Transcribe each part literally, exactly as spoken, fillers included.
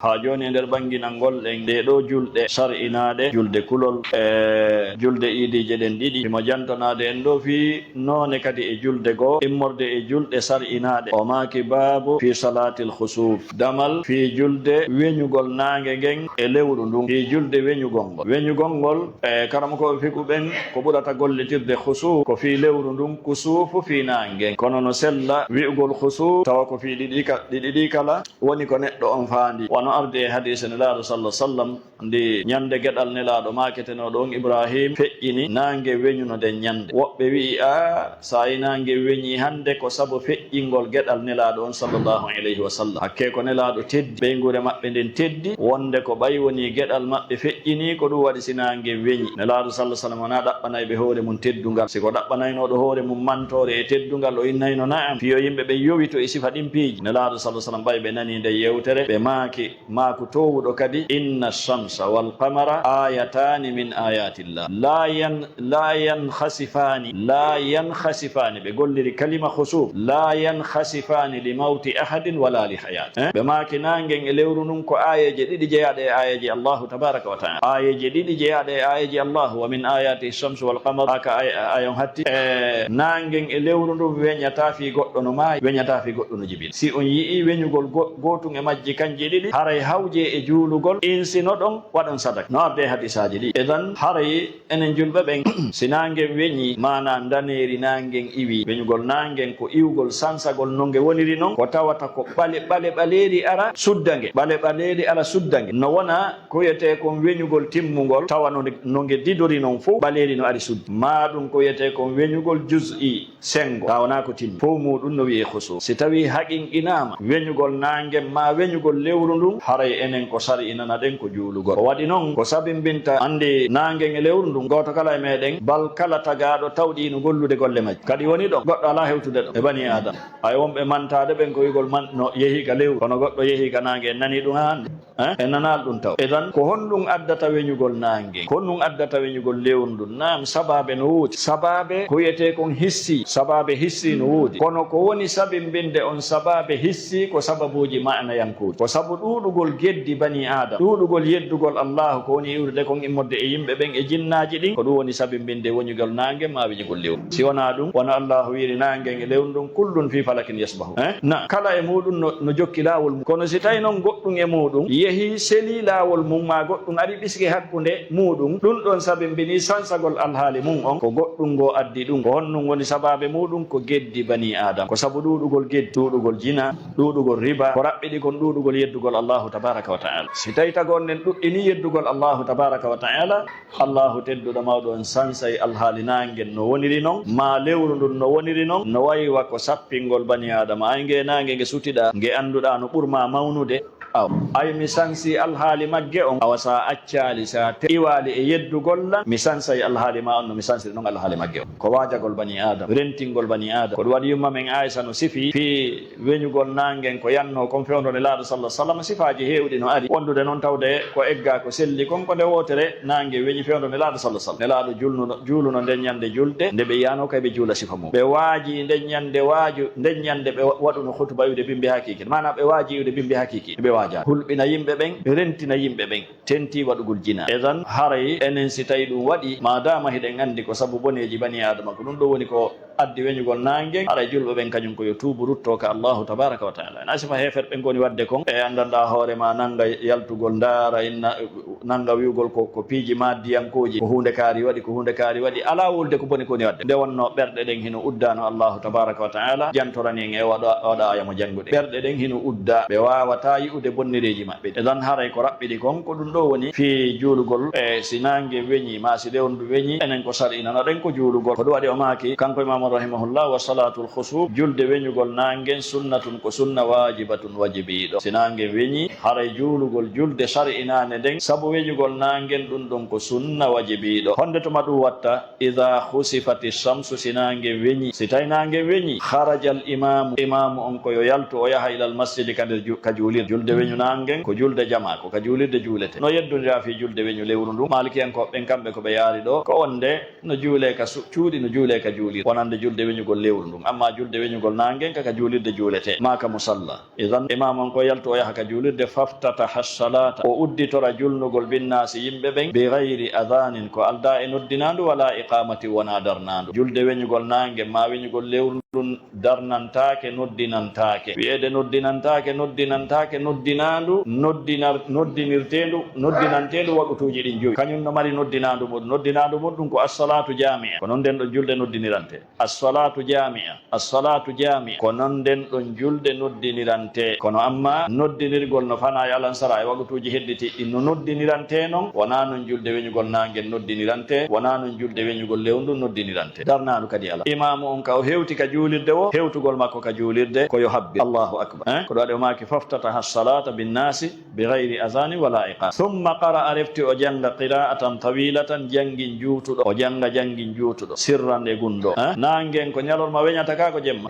Haa jooni e nder ɓannginangol ɗen ɗee ɗoo julɗe sar'inaaɗe, julde kulol e julde iidiije ɗen ɗiɗi, himo jantanaade en ɗoo fii noone kadi e julde goo, immorde e julɗe sar'inaaɗe. O maaki, baabu fii salaatil khusuuf, damal fii julde weñugol naange ngen e lewru ndun, fii julde weñugol ngol. Weñugol ngol, e karamokooɓe fiqhu ɓen, ko ɓurata gollitirde khusuuf ko fii lewru ndun, kusuufu fii naange ngen. Kono no sella wi'ugol khusuuf tawa ko fii ɗiɗi ka-, ɗiɗi ɗi kala, woni ko neɗɗo on faandi. Wano ardi e hadiise Nelaaɗo sallallahu alaihi wasallam, ndi ñande geɗal Nelaaɗo maaketenooɗo on Ibrahim feƴƴini, naange weñuno nden ñande. Woɓɓe wi'i, "Aa, so a yi naange weñii hande ko sabu feƴƴingol geɗal Nelaaɗo on sallallahu alaihi wasallam." Hakkee ko Nelaaɗo teddi, ɓeynguure maɓɓe nden teddi, wonde ko ɓay wonii geɗal maɓɓe feƴƴinii, ko ɗum waɗi si naange weñi. Nelaaɗo sallallahu alaihi wasallam wonaa ɗaɓɓanayɓe hoore mun teddungal. Si ko ɗaɓɓanaynooɗo hoore mun mantoore e teddungal, o innayno na'am. Fii yo yimɓe ɓen yowito e sifa ɗin piiji. Nelaaɗo sallallahu alaihi wasallam ɓay ɓe nanii nden yewtere, ɓe maaki, maaku toowuɗo kadi, "Inna shamsa wal qamara ayatani min ayatillah. La yan-, la yankhasifaani, la yankhasifaani." Ɓe golliri kalima khusuuf, "La yankhasifaani li mawti ahadin wala li hayat." Eh? Ɓe maaki naangen e lewru ndun ko aayeeje ɗiɗi jeyaaɗe e aayeeje Allahu tabaraka wa ta'ala. Aayeeje ɗiɗi jeyaaɗe e aayeeje Allahu, "Wa min ayati shamsu wal qamar." Aka ay-, ayon hatti. E naangen e lewru ndun weñataa fii goɗɗo no maayi, weñataa fii goɗɗo no jibini. Si on yi'ii weñugol go-, gootun e majji kanji ɗiɗi, haray hawjee e juulugol, insinoɗon, waɗon sadaka. No arde e hadisaaji ɗi. Idan, haray enen julɓe ɓen, si naangen weñii, maanaa ndaneeri naangen iwii. Weñugol naangen ko iwgol sansagol no nge woniri non, ko tawata ko ɓale, ɓale ɓaleeri ara sudda nge. Ɓale ɓaleeri ara sudda nge. No wona ko wiyetee kon weñugol timmungol, tawa no nde, no nge didori non fow, ɓaleeri no ari suddi. Maa ɗum ko wiyetee kon weñugol juz'i, sengo, tawa wonaa ko timmi. Fow muuɗum no wi'ee khusuuf. Si tawii haqiqinaama weñugol naangen maa weñugol lewru ndun, haray enen ko sar'inana ɗen ko juulugol. Ko waɗi non, ko sabimbinta anndi naangen e lewru ndun, gooto kala e meɗen, bal kala tagaaɗo tawɗii no gollude golle majji. Kadi woni ɗon, goɗɗo alaa hewtude ɗon e banii Aadama. Ay wonɓe mantaade ɓen ko wi'ugol man no yehii ka lewru, kono goɗɗo yehii ka naange, en nanii ɗum haa hannde. Eh? En nanaali ɗum taw. Idan, ko honɗum addata weñugol naange? Ko honɗum addata weñugol lewru ndun? Naam, sabaabe no woodi. Sabaabe ko wiyetee kon hissi. Sabaabe hissi no woodi. Kono ko woni sabimbinde on sabaabe hissi ko sababuuji ma'anayankooji. Ko sabu ɗuuɗugol geddi banii Aadama, ɗuuɗugol yeddugol Allaahu, ko woni iwrude kon immorde e yimɓe ɓen e jinnaaji ɗin, ko ɗum woni sabimbinde weñugol naange maa weñugol lewru. Si wonaa ɗum, wano Allaahu wiiri naangen e lewru ndun, "Kullun fii falakin yasbahun." Eh? Na, kala e muuɗum no, no jokki laawol mum. Kono si tawi non goɗɗum e muuɗum yehii selii laawol mum, maa goɗɗum ari ɓiski hakkunde muuɗum, ɗum ɗon sabimbinii sansagol alhaali mum on, ko goɗɗum ngoo addi ɗum. Ko honɗum woni sabaabe muuɗum? Ko geddi banii Aadama. Ko sabu ɗuuɗugol geddi, ɗuuɗugol jina, ɗuuɗugol riba, ko raɓɓiɗi kon ɗuuɗugol yeddugol Allaahu tabaaraka wa ta'ala. Si tawi tagoon nden ɗuɗɗinii yeddugol Allaahu tabaaraka wa ta'ala, Allaahu tedduɗo mawɗo on sansay alhaali naangen no woniri non, maa lewru ndun no woniri non, no waywa ko sappingol banii Aadama. Ay nge naange nge sutiɗaa, nge annduɗaa no ɓurmaa mawnude. Aw, ay mi sansi alhaali magge on, awa sa accaali, sa te-, iwaali e yeddugol lan, mi sansay alhaali maa on no mi sansiri non alhaali magge on. Ko waajagol banii Aadama, rentingol banii Aadama. Ko ɗum waɗi yumma men Aysa no sifi fii weñugol naangen ko yannoo kon fewndo Nelaaɗo sallallahu alaihi wasallam, sifaaji heewɗi no ari, wondude noon tawde ko eggaa ko selli kon ko nde wootere naange weñi fewndo Nelaaɗo sallallahu alaihi wasallam. Nelaaɗo julnuno, juuluno nden ñande julde, nde ɓe yiyaanoo kay ɓe juula sifa mum. Ɓe waaji nden ñande waaju, nden ñande ɓe wa-, waɗuno khutuba iwde bimbi hakiiki. Maanaa ɓe waaji iwde bimbi hakiiki, ɓe waajaani. Hulɓina yimɓe ɓen, rentina yimɓe ɓen. Tentii waɗugol jina. Idan, haray enen si tawi ɗum waɗi, maadaama hiɗen anndi ko sabu boneeji banii Aadama, ko ɗum ɗo woni ko addi weñugol naange, haray julɓe ɓen kañum ko yo tuubu rutto ka Allaahu tabaaraka wa ta'ala. Na sifa heeferɓe ngoni waɗde kon, e anndanɗaa hoore ma nannga yaltugol ndaara, inna, nannga wi'ugol ko, ko piiji maadiyankooji, ko huunde kaari waɗi, ko huunde kaari waɗi, alaa wulde ko boni ko woni waɗde. Nde wonnoo ɓerɗe ɗen hino uddaano Allaahu tabaaraka wa ta'ala, jantorani en e waɗa, waɗa aya mo jannguɗen. Ɓerɗe ɗen hino udda, ɓe waawataa yi'ude bonnereeji maɓɓe. Idan haray ko raɓɓiɗi kon, ko ɗum ɗo woni fii juulugol, e si naange weñi, maa si lewru ndu weñi, enen ko sar'inana ɗen ko juulugol. Ko ɗum waɗi o maaki, kanko Imaamu rahimahullah, "Wa salaatul khusuuf, julde weñugol naangen, sunnatun, ko sunna, waajibatun, wajibiiɗo." Si naange weñi, haray juulugol julde sar'inaande nden, sabu weñugol naangen, ɗum ɗon ko sunna wajibiiɗo. Honde tuma ɗum watta? Ida khusifati shamsu, si naangen weñi. Si tawi naangen weñi, kharajal imamu, imamu on ko yo yaltu o yaha ilal masjidi ka nder ju-, ka juulirde. Julde weñu naangen ko julde jamaa, ko ka juulirde juulete. No yeddondira fii julde weñu lewru ndun, maalikiyankooɓe ɓen kamɓe ko ɓe yaari ɗo, ko wonde no juulee ka su-, cuuɗi, no juulee ka juulirde, wonande julde weñugol lewru ndun. Amma julde weñugol naangen ka, ka juulirde juulete, maa ka musalla. Idan, imaam on ko yaltu o yaha ka juulirde, faftataha salata, o udditora julnugol binnaasi yimɓe ɓen, bi gayri adanin, ko aldaa e noddinaandu, wala iqamati, wonaa darnaandu. Julde weñugol naangen maa weñugol lewru ndun darnantaake, noddinantaake. Wi'eede noddinantaake, noddinantaake, noddinaandu, noddinar-, noddinirteendu, noddinanteendu waqutuuji ɗin jowi. Kañun no mari noddinaandu mun. Noddinaandu mun ɗun ko assalatu jaami'a. Ko non nden ɗon julde noddinirante. Assalatu jaami'a, assalatu jaami'a. Ko non nden ɗon julde noddinirante. Kono amma noddinirgol no fanaa e alansara e waqutuuji hedditiiɗi no noddinirante non, wonaa non julde weñugol naangen noddinirante, wonaa non julde weñugol lewru ndun noddinirante. Darnaandu kadi alaa. Imaamu on ka o hewti ka juulirde woo, hewtugol makko ka juulirde ko yo habbi. Allahu akbar. Eh? Ko ɗum waɗi o maaki, faftataha salata binnaasi bi gayri adani wala iqama. Summa qara'a, refti o jannga, qira'atan tawilatan, janngin juutuɗo. O jannga janngin juutuɗo. Sirran e gunndoo. Eh? Naangen ko ñalorma weñata ka ko jemma?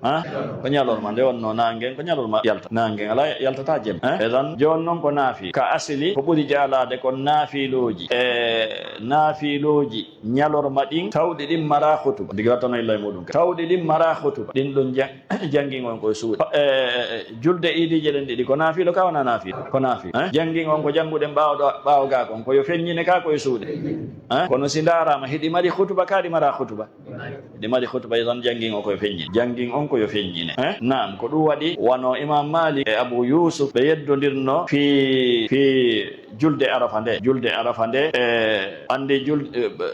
Eh? Ko ñalorma. Nde wonnoo naangen ko ñalorma yalta. Naangen alaa yaltata jemma. Eh? Idan, jooni non ko naafi. Ka asili, ko ɓuri jaalaade kon naafilooji. E naafilooji ñalorma ɗin, tawɗi ɗin maraa hutuba. Ndigi wattano illa e muɗum ka. Tawɗi ɗin maraa hutuba. Ɗin ɗon ja-, janngin on ko e suuɗe. E, e, e, julde iidiije ɗen ɗiɗi, ko naafilo ka wonaa naafilo? Ko naafilo. Eh? Janngin on ko jannguɗen ɓaawo ɗo, ɓaawo gaa kon, ko yo feññine ka ko e suuɗe. Eh? Kono si ndaaraama, hiɗi mari hutuba ka ɗi maraa hutuba? Ɗi mari hutuba, tan janngin on ko yo feññine. Janngin on ko yo feññine. Eh? Naam, ko ɗum waɗi wano Imam Malik e Abu Yusuf ɓe yeddondirno fii, fii julde Arafa nde. Julde Arafa nde, e, anndi jul-, e, ɓe,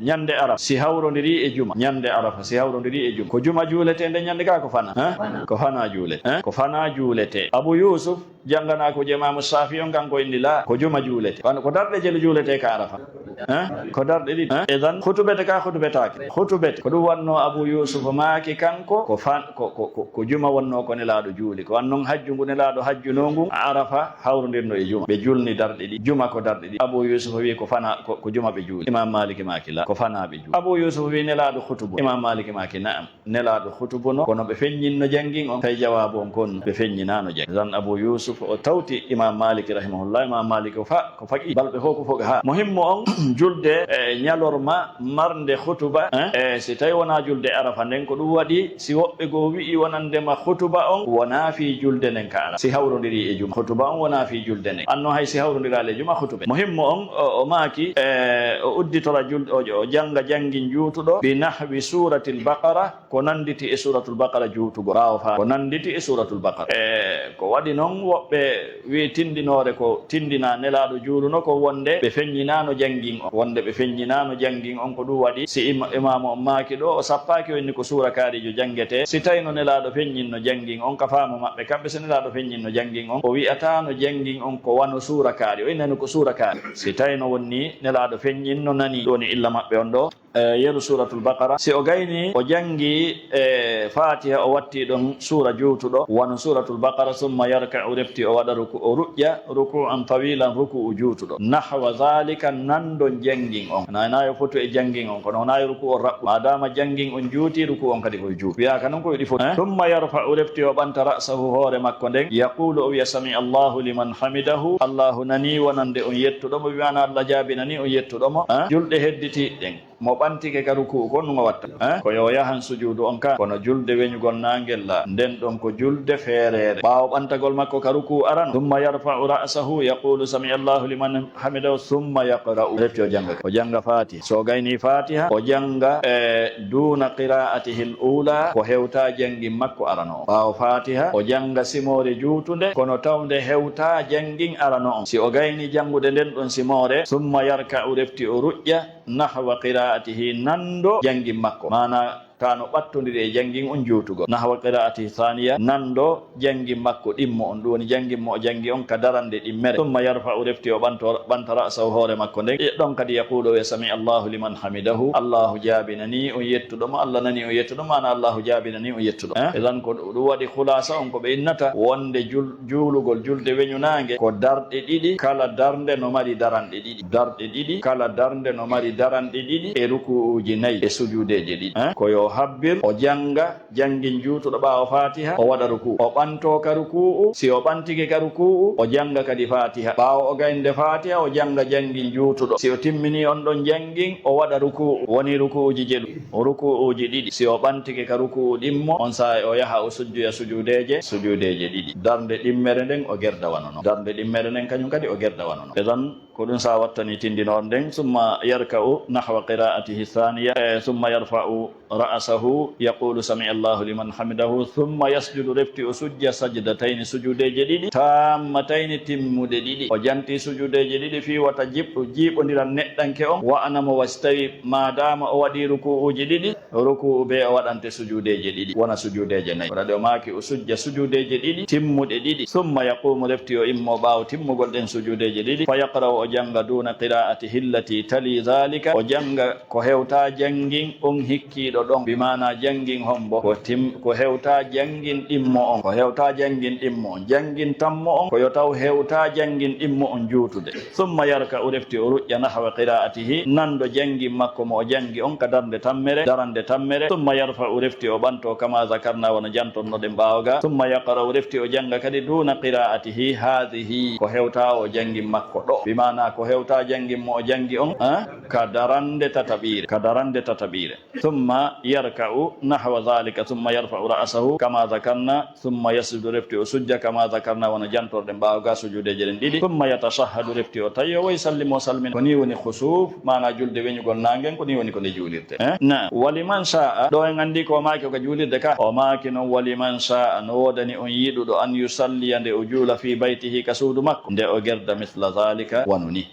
ñande Arafa si hawrondiri e juma. Ñande Arafa si hawrondiri e juma. Ko juma juuletee nde ñande ka ko fana? Eh? Ko fana juuletee. Eh? Ko fana juuletee. Abu Yusuf jannganaa ko je Imaamu Shaafi'i on, kanko inni laa, ko juma juuletee. Kono ko darɗe jelu juuletee ka Arafa? Eh? Ko darɗe ɗiɗi. Eh? Idan, hutubete ka hutubetaake. Hutubete. Ko ɗum wannoo Abu Yusuf maaki kanko, ko fan-, ko, ko, ko, ko juma wonnoo ko Nelaaɗo juuli. Ko wannon hajju ngu Nelaaɗo hajjunoo ngun Arafa hawrondirno e juma. Ɓe julni darɗe ɗiɗi. Juma ko darɗe ɗiɗi. Abu Yusuf wi ko fana, ko, ko juma ɓe juuli. Imam Maliki maaki laa, ko fana ɓe juuli. Abu Yusuf wi Nelaaɗo hutubu. Imam Maliki maaki na'am. Nelaaɗo hutubuno, kono ɓe feññinno janngin on. Tawi jawaabu on kon, ɓe feññinaano janngin. Tan Abu Yusuf o tawti Imam Maliki rahimahullah. Imam Maliki o fa-, ko faqi balɓe fof ko foga haa. Muhimmu on, julde e ñalorma marnde hutuba, eh, e si tawi wonaa julde Arafa nden, ko ɗum waɗi si woɓɓe goo wi'i wonandema hutuba on wonaa fii julde nden ka Arafa. Si hawrondiri e juma, hutuba on wonaa fii julde nden. Anno hay si hawrondiraali e juma, hutube. Muhimmu on, o, o maaki, eh, o udditora julde, o, o jannga janngin juutuɗo, bi nahwi suratil Baqara, ko nannditi e Suuratul Baqara juutugol ɓaawo Faatiha. Ko nannditi e Suuratul Baqara. E ko waɗi non woɓɓe wi tinndinoore ko tinndinaa Nelaaɗo juuluno ko wonde ɓe feññinaano janngin on. Wonde ɓe feññinaano janngin on ko ɗum waɗi si ima-, imaamu on maaki ɗo o sappaaki o inni ko suura kaarijo janngetee. Si tawino Nelaaɗo feññinno janngin on ka faamu maɓɓe kamɓe, si Nelaaɗo feññinno janngin on o wi'ataano janngin on ko wano suura kaari. O innano ko suura kaari. Si tawino wonni Nelaaɗo feññinno nani ɗum woni illa maɓɓe on ɗo. E yeru Suuratul Baqara, si o gayni, o janngi, e, Faatiha, o watti ɗon suura juutuɗo, wano Suuratul Baqara, summa yarka'u, refti o waɗa ruku-, o ruƴƴa, ruku'an tawilan, ruku'u juutuɗo. Nahwa zalika, nanndo janngin on. Na, na yo fotu e janngin on, kono na yo ruku'u on raɓɓu. Maadaama janngin on juuti, ruku'u on kadi ko juuti. Wi'aaka non ko yiɗi fotu. Eh? Summa yarfa'u, refti o ɓanta ra'sahu, hoore makko nden. Yaqulu, o wi'a, sami Allahu liman hamidahu. Allahu nani wonande on yettuɗo mo, bi maana Allah jaabinani on yettuɗo mo. Eh? Julɗe hedditiiɗe ɗen. Mo ɓantike ka ruku'u kon, ɗum o watta. Eh? Ko yo yahan sujuudu on ka. Kono julde weñugol naangel la, nden ɗon ko julde feereere. Ɓaawo ɓantagol makko ka ruku'u arano, summa yarfa'u ra'sahu, yaqulu, sami Allahu liman hamidahu, summa yaqra'u. Refti o jannga ka. O jannga Faatiha. So o gayni Faatiha, o jannga, e, duna qira'atihil ula, ko hewta janngin makko arano on. Ɓaawo Faatiha, o jannga simoore juutunde, kono tawnde hewta janngin arano on. Si o gayni janngude nden ɗon simoore, summa yarka'u, refti o ruƴƴa, nahwa qira'atihi, nanndo janngin makko. Maana, Taa no ɓattondiri e janngin on juutugol. Nahwa qiraatihi thaniya, nando janngin makko ɗimmo on, ɗum woni janngin mo o janngi on ka darande ɗimmere. Summa yarfa'u, refti o ɓanto, ɓanta ra'sahu, hoore makko nden. E ɗon kadi yaqulu, o wi'a, "Sami Allahu liman hamidahu." Allahu jaabinani on yettuɗo mo, Allah nani on yettuɗo mo, maana Allahu jaabinani on yettuɗo. Eh? Idan ko ɗum waɗi khulasa on ko ɓe innata wonde jul-, juulugol, julde weñu naange ko darɗe ɗiɗi, kala darnde no mari daranɗe ɗiɗi. Darɗe ɗiɗi, kala darnde no mari daranɗe ɗiɗi e ruku'uuji nayi e sujuudeeje ɗiɗi. Eh? Ko yo habbir, o jannga, janngin juutuɗo ɓaawo Faatiha, o waɗa ruku'u. O ɓanto ka ruku'u, si o ɓantike ka ruku'u, o jannga kadi Faatiha. Ɓaawo o gaynde Faatiha, o jannga janngin juutuɗo. Si o timmini on ɗon janngin, o waɗa ruku'u. Woni ruku'uuji jeɗu, ruku'uuji ɗiɗi. Si o ɓantike ka ruku'u ɗimmo, on saa'i o yaha o sujjoya sujuudeeje, sujuudeeje ɗiɗi. Darnde ɗimmere nden o gerda wano non. Darnde ɗimmere nden kañum kadi o gerda wano non. Idan, ko ɗum sa wattani tindinoor nden, summa yarka'u nahwa qiraatihi thaniya, eh, summa yarfa'u ra'sahu, yaqulu, "Sami Allahu liman hamidahu," summa yasjudu, refti o sujja, sajdatayni, sujuudeeje ɗiɗi, tammatayni, timmuɗe ɗiɗi. O janti sujuudeeje ɗiɗi fii wata jiɓ-, jiiɓondiran neɗɗanke on, wa'ana mo wa si tawi maadaama o waɗi ruku'uuji ɗiɗi, ruku'u bee o waɗante sujuudeeje ɗiɗi, wona sujuudeeje nayi. Wona ɗe o maaki o sujja sujuudeeje ɗiɗi, timmuɗe ɗiɗi. Summa yaqumu, refti o immo ɓaawo timmugol ɗen sujuudeeje ɗiɗi. Fa yaqra'u, o jannga, duuna qiraatihi allati tali dhalika, o jannga ko hewta janngin on hikkiiɗo ɗon. Bi maana janngin hombo? Ko tim-, ko hewta janngin ɗimmo on. Ko hewta janngin ɗimmo on. Janngin tammo on, ko yo taw hewta janngin ɗimmo on juutude. Summa yarka'u, refti o ruƴƴa, nahwa qiraatihi, nando janngin makko mo o janngi on ka darnde tammere, darande tammere. Summa yarfa'u, refti o ɓanto, kama dhakarna, wano jantonnoɗen ɓaawo ga. Summa yaqra'u, refti o jannga kadi, duuna qiraatihi haadhihi, ko hewta o janngin makko ɗo. Bi maana ko hewta janngin mo o janngi on, ah, ka darande tataɓiire, ka darande tataɓiire. Summa yarka'u nahwa dhalika, summa yarfa'u ra'sahu kama dhakarna, summa yasjudu, refti o sujja, kama dhakarna, wano jantorɗen ɓaawo ga sujuudeeje ɗen ɗiɗi. Summa yatashahhadu, refti o tayyo, wa yusallimu, o salmina. Ko ni woni khusuf, maana julde weñugol naangen, ko ni woni ko nde juulirte. Eh? Naam. Wa liman sha'a, ɗo en anndi ko o maaki o ka juulirde ka. O maaki non, wa liman sha'a, no woodani on yiɗuɗo, an yusalliya, nde o juula, fi baytihi, ka suudu makko, nde o gerda, mithla dhalika, wano ni.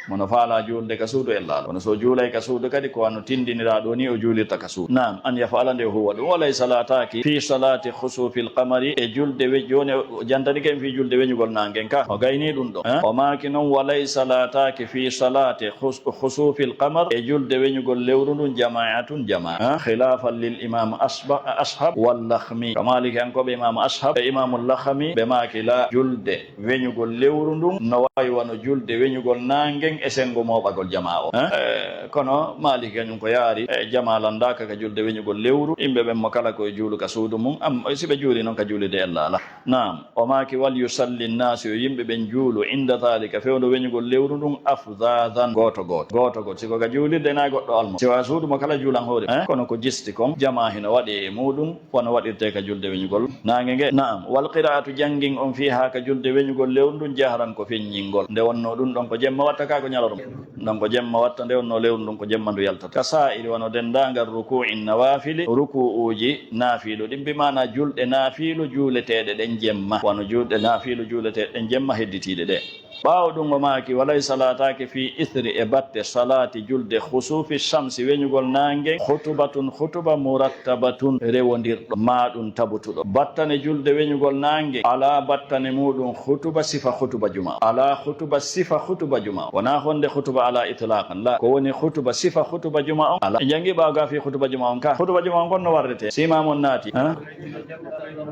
Mo no faala juulde ka suudu, ella alaa. Kono so o juulay ka suudu kadi, ko wano tindiniraa ɗo ni o juulirta ka suudu. Naam, an yaf'ala, nde o huwa ɗum. Wa laysa, laataaki, fi salaati khusufil qamari, e julde we-, jooni o jantanike en fi julde weñugol naangen ka. O gayni ɗum ɗo. Eh? O maaki non, wa laysa, laataaki, fi salaati khus-, khusufil qamar, e julde weñugol lewru ndun, jama'atun, jama'a. Eh? Khilafan lil imam Ashba-, Ashab wal Lakhmi. Ka Maalikiyankooɓe, imam Ashab e imam Lakhmi, ɓe maaki la, julde weñugol lewru ndun no waawi wano julde weñugol naangen e senngo mooɓagol jamaa o. Eh? Eh, kono Maalik kañum ko yaari, eh, jamaa lanndaaka ka julde weñugol lewru, yimɓe ɓen mo kala ko e juulu ka suudu mum, am, si ɓe juuli non ka juulirde ella alaa. Naam, o maaki, wal yusalli nnaasu, yo yimɓe ɓen juulu, inda dhalika, fewndo weñugol lewru ndun, afdhadan, gooto gooto, gooto gooto, si ko ka juulirde na goɗɗo almo, si wa suudu mo kala juulan hoore, eh, kono ko jisti kon, jamaa hino waɗe e muɗum, wano waɗirte ka julde weñugol naange nge. Naam. Wal qiraatu, janngin on, fiihaa, ka julde weñugol lewru ndun, jahran, ko feññingol. Nde wonno ɗun ɗon ko jemma watta ka ko ñalorma. Ɗon ko jemma watta, nde wonno lewru ndun ko jemma ndu yaltata. Ka saa'iri, wano denndaangal, rukuu'i nawaafili, rukuu'uuji naafiilu ɗin, bi maana julɗe naafiilu juuleteeɗe ɗen jemma. Wano julɗe naafiilu juuleteeɗe ɗen jemma hedditiiɗe ɗe. Ɓaawo ɗun o maaki, wa laysa, laataake, fii ithri, e batte, salaati, julde, khusuufi shamsi, weñugol naange, khutubatun, khutuba, murattabatun, rewondirɗo, maa ɗun tabutuɗo. Battane julde weñugol naange, alaa battane muɗum khutuba sifa khutuba juma. Alaa khutuba sifa khutuba juma. Wonaa honde khutuba alaa itlaqan, la. Ko woni khutuba sifa khutuba juma on? Alaa. En jangi ɓaawo ga fii khutuba juma on ka. Khutuba juma on kon no warrete? Si imaamu on naati, ha?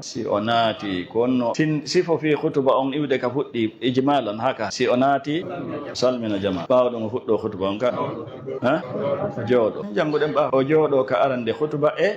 Si o naati, ko honno tin-, sifo fii khutuba on iwde ka fuɗɗi ijmalan haka. Si o naati, salmina jama. Ɓaawo ɗum o fuɗɗo khutuba on ka. Ha? Jooɗo. Jannguɗen ɓaawo. O jooɗo ka arande khutuba e,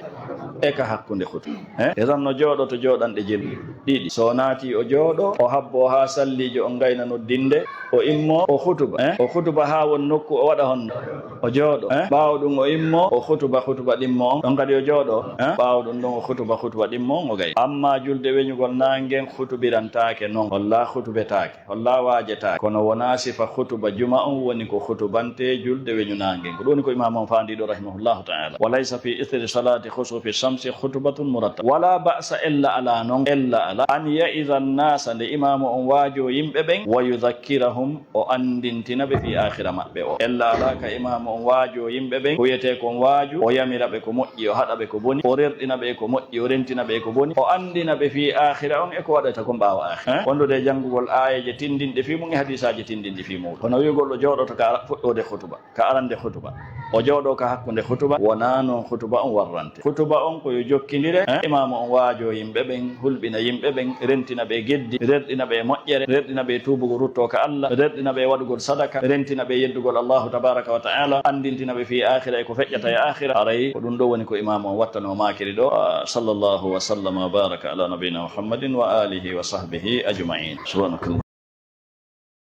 e ka hakkunde khutuba. Eh? E tan no jooɗo to jooɗanɗe jelu ɗiɗi. So o naati o jooɗo, o habbo haa salliijo on gayna noddinde, o immo, o khutuba. Eh? O khutuba haa won nokku o waɗa honno? O jooɗo, eh? Ɓaawo ɗum o immo, o khutuba, khutuba ɗimmo on. Ɗon kadi o jooɗo, eh? Ɓaawo ɗum ɗon o khutuba, khutuba ɗimmo on o gay. Amma julde weñugol naangen khutubirantaake non, walla khutubetaake, walla waajetaake. Kono wonaa sifa khutuba juma on woni ko khutubante julde weñu naangen. Ko ɗum woni ko imaamu on faandiiɗo rahimahullahu ta'ala. Wa laysa fi ithri salati khusufi الخمس خطبة مرتبة. ولا بأس, ella alaa noon, ella alaa, أن يعظ الناس, nde imaamu on waajoo yimɓe ɓen, ويذكرهم, o anndintina ɓe fii aakhira maɓɓe o. Ella alaa ka imaamu on waajoo yimɓe ɓen, huyetee kon waaju, o yamira ɓe ko moƴƴi, o haɗa ɓe ko boni, o rerɗina ɓe ko moƴƴi, o rentina ɓe ko boni, o anndina ɓe fii aakhira on e ko waɗata kon ɓaawo aakhira. Eh? Wondude e janngugol aayeeje tinndinɗe fii mum e hadiisaaji tinndinɗi fii muuɗum. Kono wi'ugol o jooɗoto ka fuɗɗoode khutuba, ka arande khutuba, o jooɗoo ka hakkunde khutuba, wonaa noon khutuba on warrante. Khutuba on ko yo jokkindire, eh, imaamu on waajoo yimɓe ɓen, hulɓina yimɓe ɓen, rentina ɓe geddi, rerɗina ɓe moƴƴere, rerɗina ɓe tuubugol ruttoo ka Allah, rerɗina ɓe waɗugol sadaka, rentina ɓe yeddugol Allahu tabaraka wa ta'ala, anndintina ɓe fii aakhira e ko feƴƴata e aakhira. Haray ko ɗum ɗo woni ko imaamu on wattanoo maakiri ɗo. Ah, sallallahu wa sallama wa baraka ala nabiyina Muhammadin wa alihi wa sahbihi ajma'in. Subhanakallah.